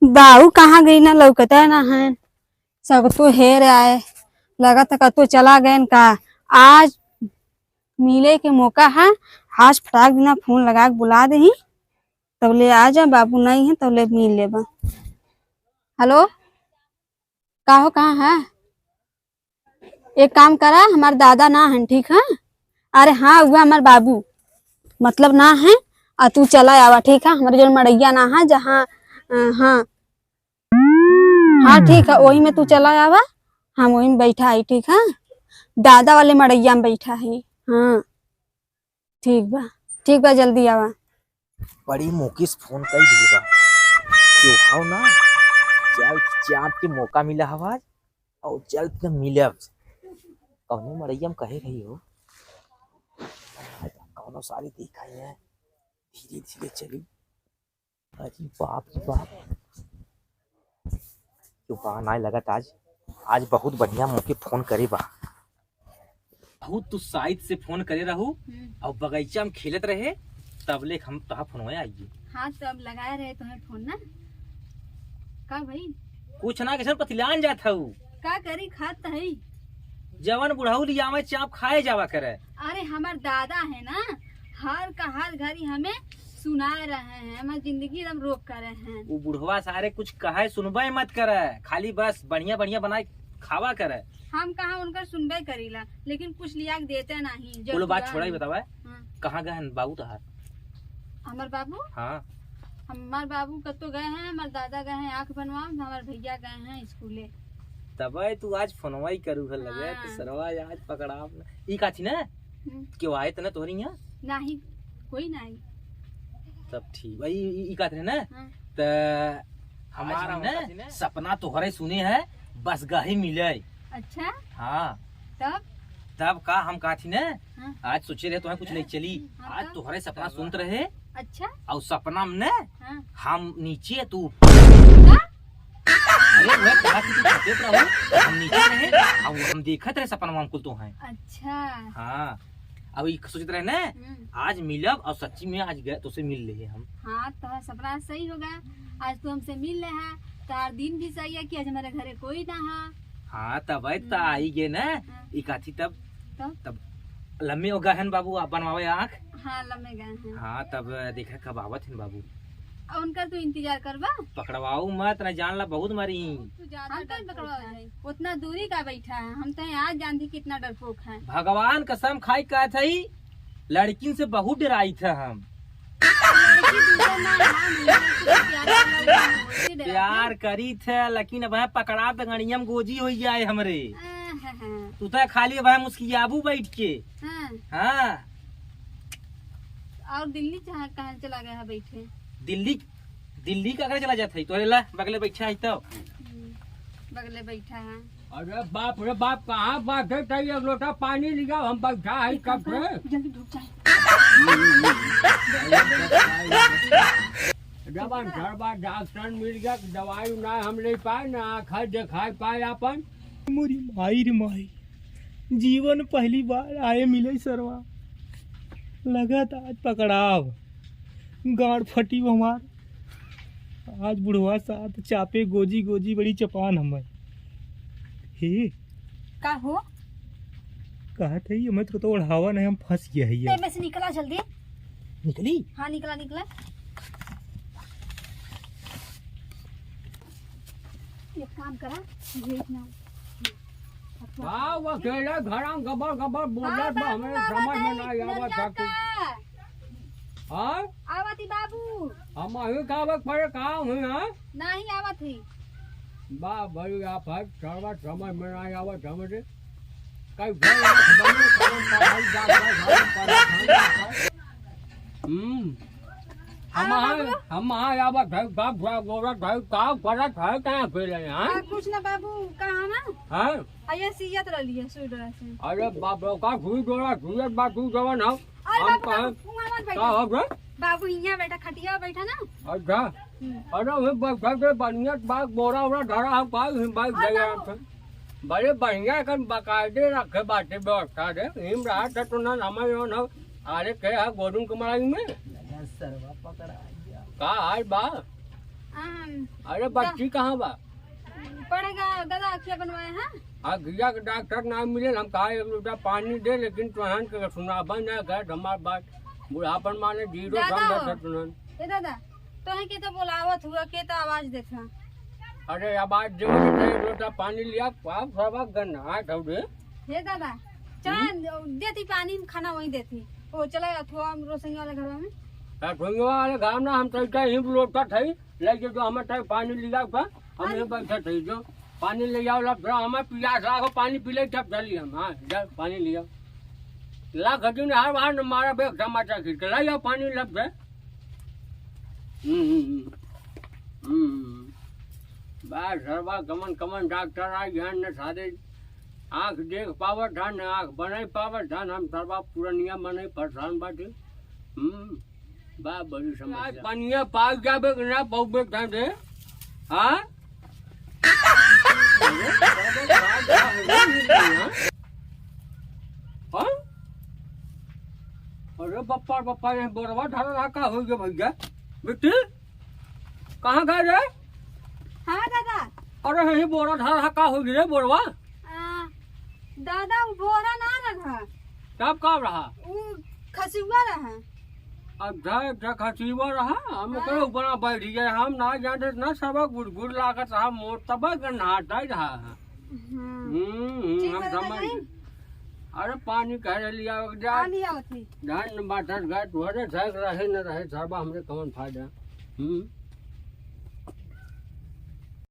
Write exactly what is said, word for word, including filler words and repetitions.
बाऊ कहाँ गई ना, लौकता ना है। सब तो हेर आए, लगत है कतो चला गए का। आज मिले के मौका है, आज फटाक दिना फोन लगा के बुला देही, तब ले आ जा। बाबू नहीं है, तब ले मिल लेबा। हेलो, का हो, कहाँ है? एक काम करा, हमार दादा ना हन, ठीक है? अरे हाँ, हुआ हमार बाबू, मतलब ना है, आ तू चला आवा, ठीक है? हमारे जो मड़ैया ना है, जहाँ, अ, हाँ, हाँ, ठीक है, वही में तू चला आवा, हम वही में बैठा है, ठीक है? दादा वाले मड़ैया में बैठा है। हाँ, ठीक बा, ठीक बा, जल्दी आवा। बड़ी मुकिस फोन कई दिए बा। क्यों हो ना? चल, चाप के मौका मिला हवा आज, और चल के मिले अब। कौनो मड़ैया में कहे रही हो? कौनो सारी दिखाई है, धीरे धीरे चली। अरे बाप रे बाप, क्यों बा नाय लगत आज। आज बहुत बढ़िया मौके फोन करे बा। बहुत तू साइड से फोन करे रहू। हम्म। और बगीचा में खेलत रहे, तब ले हम तोहार फोनवा आइए। हाँ, तो अब लगाए रहे तोहे फोन ना। का भाई? कुछ ना, कैसन पतिलान जात हऊ? का करी, खात त हई। जवन बुढ़ऊ लियावे चाप खाए जावा करे। अरे, हमार दादा है ना, हर का हर घड़ी हमें सुनाए रहे हैं, हमार जिंदगी एकदम रोक करे हैं। वो बुढ़वा सारे कुछ कहे सुनबे मत करे, खाली बस बढ़िया बढ़िया बनाए खावा करे। हम कहाँ उनकर सुनबे करीला, लेकिन कुछ लिया के देते नहीं, जब बोलो, बात छोड़ा ही बतावा, हाँ। कहाँ गए हैं बाबू तोहार? हमार बाबू? हाँ। हमार बाबू कतो गए हैं, हमार दादा गए हैं आँख बनवावे, हमार भैया गए हैं स्कूले। तबे तू आज फोनवा ही करू है लगे, हाँ। तो सरवा आज पकड़ाब ना। ई काथी ना? हम्म। केहू आए त ना तोहरी यहाँ? नाही, कोई नाही। तब ठीक बा। ई, ई, ई काथी ना? हाँ। त हमार आज हम ना काथी ना? सपना तोहरे सुने है, बस गही मिले। अच्छा? हाँ। तब? तब का हम काथी ना? हाँ। आज सोचे रहे तोहरे कुछ नहीं चली। हाँ, आज तब? तोहरे सपना सुनत रहे। अच्छा? और सपना में ना हाँ। हम नीचे तू ऊपर। का? अरे वह कहा कि तू छते पर हो, हम नीचे रहे, अब हम देखत रहे सपनवा में कुल तो हैं। अच्छा। हाँ, अब ई सोचत रहे ना, हम्म। आज मिलब और सच्ची में आज गए तोसे मिल ले हम। हाँ, तो सपना सही हो गया, आज तू हमसे मिल ले है, तार दिन भी सही है कि आज हमारे घरे कोई ना है। हाँ, तब है, त हम्म। आई गे ना, हाँ। ई काथी तब, तब? तब लम्बे हो गए हैं बाबू, आप बनवावे आँख। हाँ, लम्बे गए हैं। हाँ, तब देखा कब आवत हैं बाबू। आ, उनका तू इंतजार करबा? पकड़वाऊ मत, ना जान ला बहुत मारी। तू ज्यादा हम कौन डरपोक पकड़वा है। जाए? उतना दूरी का बैठा है, हम तो यहाँ जानती कितना डरपोक है। भगवान कसम खाई कहत हई, लड़किन से बहुत डराई थे हम। लड़की दूसरा ना है, हम लोग से प्यार वाला लोग से डरते हैं। प्यार करी थे, लेकिन अब है पकड़ा तो गणिया में गोजी हो जाए हमरे। हाँ, हाँ, हाँ। तू तो खाली अब है मुस्कियाबू बैठ के। हाँ। हाँ। और दिल्ली कहाँ, कहाँ चला गया है बैठे? दिल्ली, दिल्ली का अगर चला जात है, तोरे ला बगले बैठा है तो। हम्म, बगले बैठा है। अरे बाप रे बाप, कहाँ बात है? तई एक लोटा पानी लिया, हम बैठा है कब से। जल्दी ढुक जाए। जब हम घर बार डॉक्टर मिल गया, दवाई ना हम ले पाए, ना आँख देखाई पाए अपन। मोरी माई रे माई, जीवन पहली बार आए मिले सरवा, लगत आज पकड़ाव, गांड फटी हमार। आज बुढ़वा साथ चापे गोजी गोजी बड़ी चपान हमें। हे। का हो? कहत है, ये मत को तो ओढ़ावा नहीं, हम फंस गया है ये। ते में से निकला जल्दी। निकली? हाँ, निकला, निकला। एक काम करा, ये इतना का वो अकेले घरा में गबर गबर बोलत बा, बाबू, हमें आवा समझ में नहीं, ना आवत नरिया है कि का? हाँ? आवत ही बाबू। हम अही का आवत पड़े, का हुई, हाँ? नहीं आवत ही। बा, बड़ी आफत, सरवा समझ में ना आवत हमरे। कई घर में खबर नहीं, कौन पढ़ाई जात बा, घर में पढ़ाई जात बा। हम्म। हम आवा आए, बाबू। हम आए आवत है, का बुआ बोलत है, का करत है, कहाँ पे रहे, हाँ? आ, कुछ ना बाबू, कहाँ ना? हाँ? आ, ये सियत रहली है, सुई डोरा से। अरे बाप रे, का सुई डोरा, सियत बा, तू जवन हो। अरे हम बाबू, कहाँ? बाबू, वहाँ मत बैठा। का हो गया? बाबू, यहाँ बैठा, खटिया बैठा ना। अच्छा। हम्म। अरे, वही बैठा के बढ़िया बात, बोरा वोरा धरा है, का, वही बात अरे गया बाबू। आपसे। बड़े बढ़िया कर बकायदे रखे बाटे व्यवस्था रे। हिम रहा था तो ना हमारे यहाँ ना, अरे के है गोदुम के मड़ई में? सरवा पकड़ा गया। का हाल बा? हाँ। अरे, बच्ची कहाँ बा? पड़ेगा दादा, अखिया बनवाए हैं। अखिया के डॉक्टर ना मिले, हम कहा एक लोटा पानी दे, लेकिन तोहन के सुनाबा ना कर हमार बात। बुढ़ापन माने जीरो दादा समझत हो। है तुनन। ए दादा, तोहे के तो बुलावत हुआ, के तो आवाज देत है। अरे, आवाज देवे के चाही, लोटा पानी लिया, आप सब गन्ना धौरे। हे दादा, चला देती पानी में, खाना वहीं देती। ओ, चला अथुआ रोसंगी वाले घर में। अ, रोसंगी वाले घर में हम तो इतना ही लोटा थे, ले के जो हमें टाइम पानी लिया का, हम अरे। ये बैठे थे जो पानी ले आओ, ला फिर हमें पियास लागो, पानी पी ले, तब चली हम। हाँ, जा पानी लिया। ला खजून हार बाहर न मारा बे, समाचार खींच के लाई आओ पानी लब से। हम्म, हम्म, हम्म। हम्म। बा सरवा कमन कमन डॉक्टर आ यहाँ न सारे आँख देख पावत था, न आँख बनाई पावत था, हम सरवा पुरनिया मनई परेशान बाटे। हम्म। बा बड़ी समस्या। आज पनिया पाक जाबे कि ना पाउबे ढंग से? हाँ? हाँ? अरे बप्पा, बप्पा, ये बोरवा धरा रहा, का हो गया भैया? बिट्टी, कहाँ गए रे? हाँ दादा। अरे, ये बोरा धरा रहा, का हो गया रे बोरवा? आ, दादा, वो बोरा ना रहा। तब का रहा? वो खसुआ रहा। अच्छा, अच्छा, खसुआ रहा? हम हाँ। ओकरे ऊपर ना बैठ गए, हम ना जाने ना, सब गुड़ गुड़ लागत रहा, मोर तब गन्हाता ही रहा है। हम्म। हम्म, हम्म, ठीक हम बा, समझ बताई। गए। अरे, पानी कह लिया, जा। पानी आवत है। धन बाटत गए, तोहरे धैक रहे न रहे, सरबा हमरे कौन फायदा? हम्म।